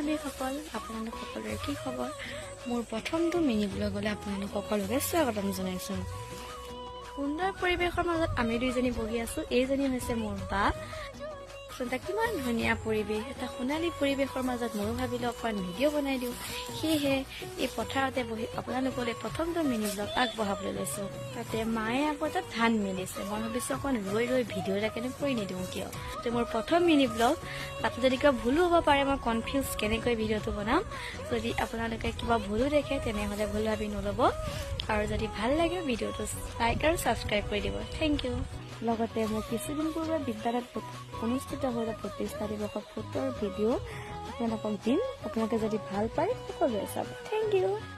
বান্ধৱীসকল, আপোনালোক সকলোৰে কি খবৰ? মোৰ প্ৰথমটো মিনি ব্লগলৈ আপোনালোক সকলোকে স্বাগতম জনাইছোঁ। সুন্দৰ পৰিৱেশৰ মাজত আমি দুইজনী বহি আছো। এইজনী হৈছে মোৰ বা। আচলতে কিমান ধুনীয়া পৰিৱেশ, এটা সোণালী পৰিৱেশৰ মাজত ময়ো ভাবিলোঁ অকণমান ভিডিঅ' বনাই দিওঁ। সেয়েহে এই পথাৰতে বহি আপোনালোকলৈ প্ৰথমটো মিনি ব্লগ আগবঢ়াবলৈ লৈছোঁ। তাতে মায়ে আকৌ তাত ধান মেলিছে। মই ভাবিছোঁ অকণ ৰৈ ৰৈ ভিডিঅ' এটাকেনো কৰি নিদিওঁ কিয়? তো মোৰ প্ৰথম মিনি ব্লগ, তাতে যদি কিবা ভুলো হ'ব পাৰে, মই কনফিউজ কেনেকৈ ভিডিঅ'টো বনাম। যদি আপোনালোকে কিবা ভুলো দেখে, তেনেহ'লে ভুল ভাবি নল'ব আৰু যদি ভাল লাগে, ভিডিঅ'টো লাইক আৰু ছাবস্ক্ৰাইব কৰি দিব। Thank U. লগতে মোৰ কিছুদিন পূৰ্বে বিদ্যালয়ত অনুষ্ঠিত হোৱা প্ৰতিষ্ঠা দিৱসৰ ফটোৰ ভিডিঅ' আপোনালোকক দিম। আপোনালোকে যদি ভাল পায়, সকলোৱে চাব। Thank U.